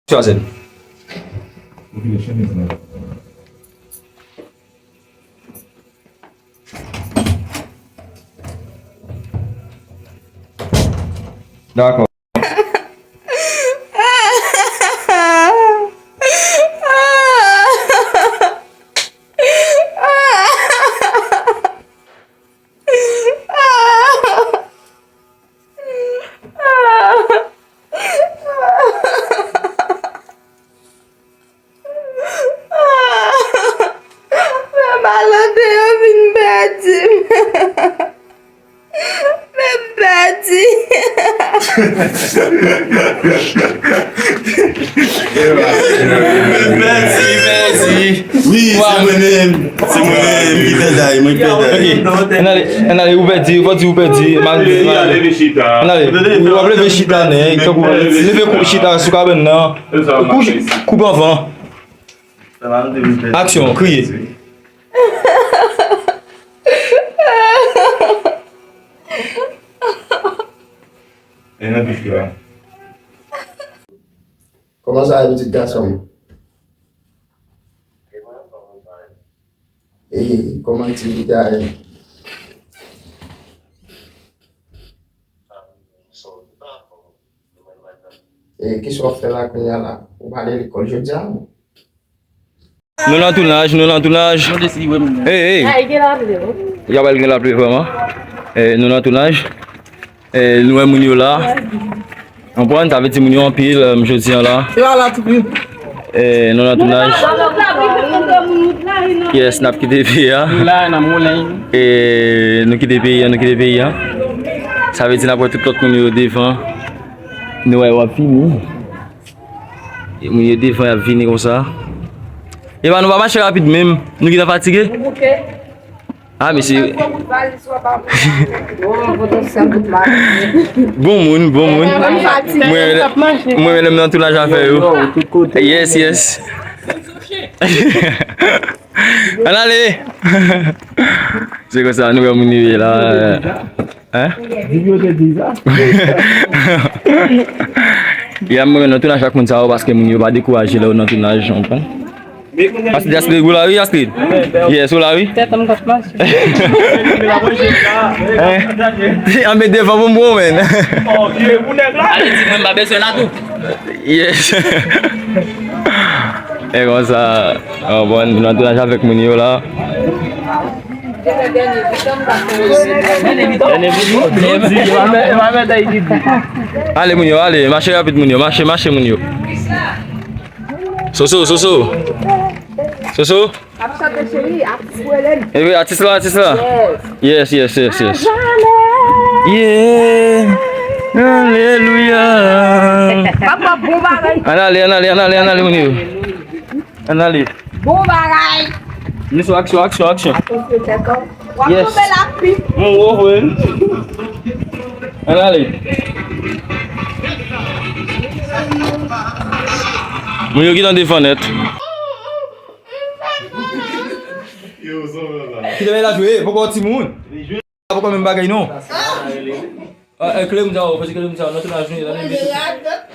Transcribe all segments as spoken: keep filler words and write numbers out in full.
Swazen. Dakò. Fè malande yo vin pèdi m. Men m pèdi. Pèdi, pèdi. Wi, se mwen menm. Se mwen menm ki pèdi, mwen ki pèdi. Ok, ann ale, ann ale, ou pèdi, ou pèdi, ou pèdi, malgre, malgre. Ann ale, ou ap leve chita, nèg, tankou, leve kou chita sou kabann nan. Kouch, koup anvan. Aksyon, kriye. E nan bif la. Kòman sa ye, pitit gason m? E kòman aktivite a ye? E kisa w ap fè la kounye a la? Ou pa ale lekòl jodi a, non? Nou nan tounaj, nou nan tounaj. Hey, hey. Y ap al gen lapli vrèman. Eh, nou nan tounaj. Eh, nou wè moun yo la. Konprann, sa vle di moun yo anpil, eh, jodi a la. Eh, nou nan tounaj. Yes, n ap kite peyi a. Eh, nou kite peyi a, nou kite peyi a. Sa vle di n ap wè tout lòt moun yo devan. Nou wè yo ap vini. E moun yo devan y ap vini konsa. Epa nou pa mache rapid menm. Nou gentan fatige. Ah, mesye. Bon moun, bon moun. Mwen, mwen menm nan tounaj afè yo. Yes, yes. Ann ale. Se konsa nou wè moun yo ye la. Hein? Di yo te di sa. Ya, mwen nan tounaj ak moun sa yo, paske moun yo pa dekouraje lè yo nan tounaj, w konprann? Astrid, Astrid, ou la wi, Astrid? Yes, ou la wi? Tèt an m t ap mache. Hein? An met devan pou m pran w, men. Ale di mwen m pa bezwen la tou. Yes. E konsa, w konprann, nou nan tounaj avèk moun yo la. Ale moun yo, ale, mache rapid moun yo, mache, mache moun yo. Soso, Soso. Soso. Ap chante cheri, atis Welen. Epi atis la, atis la. Yes, yes, yes, yes. Yeah. Alelouya. Papa, bon bagay. Ann ale, ann ale, ann ale, ann ale moun yo. Ann ale. Bon bagay. Miso, aksyon, aksyon, aksyon. Atansyon tèt an. W ap tonbe lapli. Mwen wè w vre. Ann ale. Moun yo gentan devan nèt. Kite bay la jwe, poko timoun. Poko menm bagay non. Ah, eh, kle moun sa yo, pase kle moun sa yo, nan tounaj nou ye la, men tout,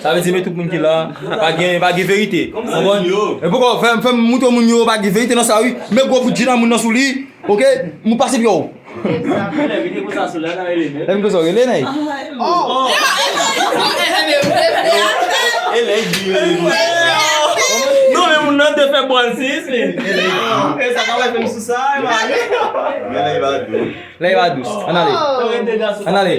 sa vle di men tout moun ki la, pa gen, pa gen verite. Konprann? E poko, fè, fè m moutre moun yo pa gen verite nan sa wi. Men gwo bout djina moun nan sou li, ok? Moun pase pye w. Lè vin konsa sou la, nan rele men. Lè vin konsa, rele nèg. Non, men moun nan te fè bòn sis li. E sa ka wè fè m sou sa, e mari. Lè va dous. Ann ale. Ann ale.